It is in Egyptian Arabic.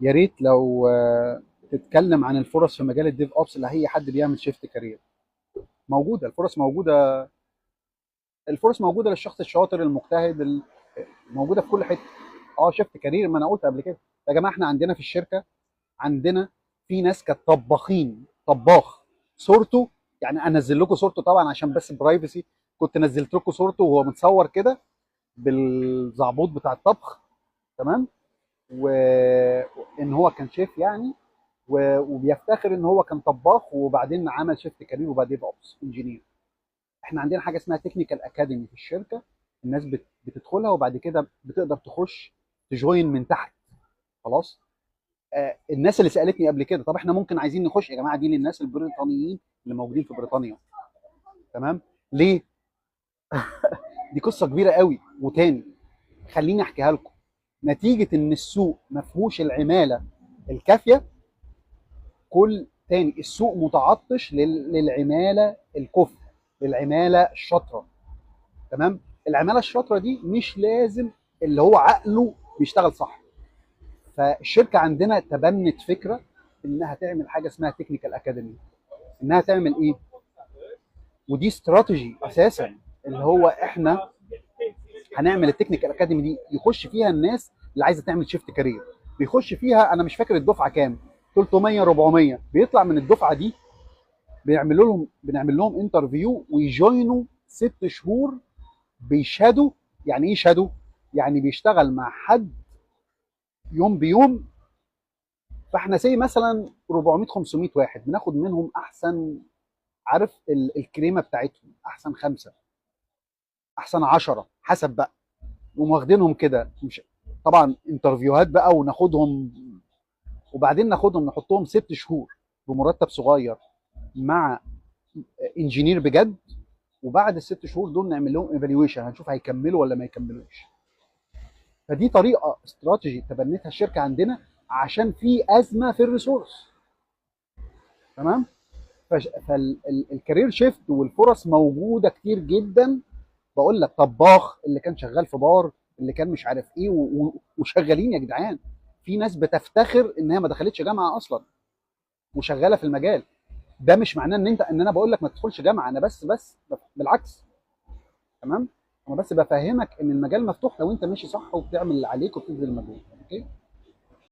يا ريت لو تتكلم عن الفرص في مجال ال DevOps اللي هي حد بيعمل shift career. موجودة الفرص، موجودة الفرص، موجودة للشخص الشاطر المجتهد، موجودة في كل حته. Shift career، ما انا قلت قبل كده يا جماعه، احنا عندنا في الشركة عندنا في ناس كانت طباخين، طباخ صورته، يعني انزل لكم صورته طبعا عشان بس privacy، كنت نزلت لكم صورته وهو متصور كده بالزعبوط بتاع الطبخ، تمام، وان هو كان شيف يعني، وبيفتخر ان هو كان طباخ وبعدين عمل shift career وبقى DevOps engineer. احنا عندنا حاجة اسمها technical academy في الشركه، الناس بتدخلها وبعد كده بتقدر تخش ت join من تحت. خلاص، الناس اللي سالتني قبل كده طب احنا ممكن عايزين نخش، يا جماعة دي للناس البريطانيين اللي موجودين في بريطانيا، تمام؟ ليه؟ دي قصة كبيرة قوي، وتاني خليني احكيها لكم. نتيجة ان السوق ما فيهوش العمالة الكافيه، كل تاني السوق متعطش للعماله الكفء، للعماله الشاطره، تمام؟ العمالة الشاطره دي مش لازم اللي هو عقله بيشتغل صح. فالشركه عندنا تبنت فكرة انها تعمل حاجة اسمها technical academy، انها تعمل ايه؟ ودي استراتيجي اساسا، اللي هو احنا هنعمل ال technical academy دي يخش فيها الناس اللي عايزه تعمل shift career، بيخش فيها، انا مش فاكر الدفعة كام، 300 400، بيطلع من الدفعة دي بنعمل لهم interview وي join وا 6 شهور بي shadow. يعني ايه shadow؟ يعني بيشتغل مع حد يوم بيوم. فاحنا say مثلا 400 500 واحد بناخد منهم احسن، عارف الكريمة بتاعتهم، احسن 5 احسن 10 حسب بقى، وواخدينهم كده، مش طبعا interview هات بقى، وناخدهم وبعدين ناخدهم نحطهم 6 شهور بمرتب صغير مع engineer بجد، وبعد ال6 شهور دول نعمل لهم evaluation، هنشوف هيكملوا ولا ما يكملوش. فدي طريقه استراتيجي تبنتها الشركة عندنا عشان في ازمة في ال resource، تمام؟ فال career shift والفرص موجودة كتير جدا. بقول لك طباخ اللي كان شغال في بار، اللي كان مش عارف ايه، وشغالين يا جدعان. في ناس بتفتخر انها ما دخلتش جامعه اصلا وشغالة في المجال ده. مش معناه ان انت ان انا بقول لك ما تدخلش جامعه، انا بس بالعكس، تمام؟ انا بس بفهمك ان المجال مفتوح لو انت ماشي صح وبتعمل اللي عليك وبتبذل مجهود. okay.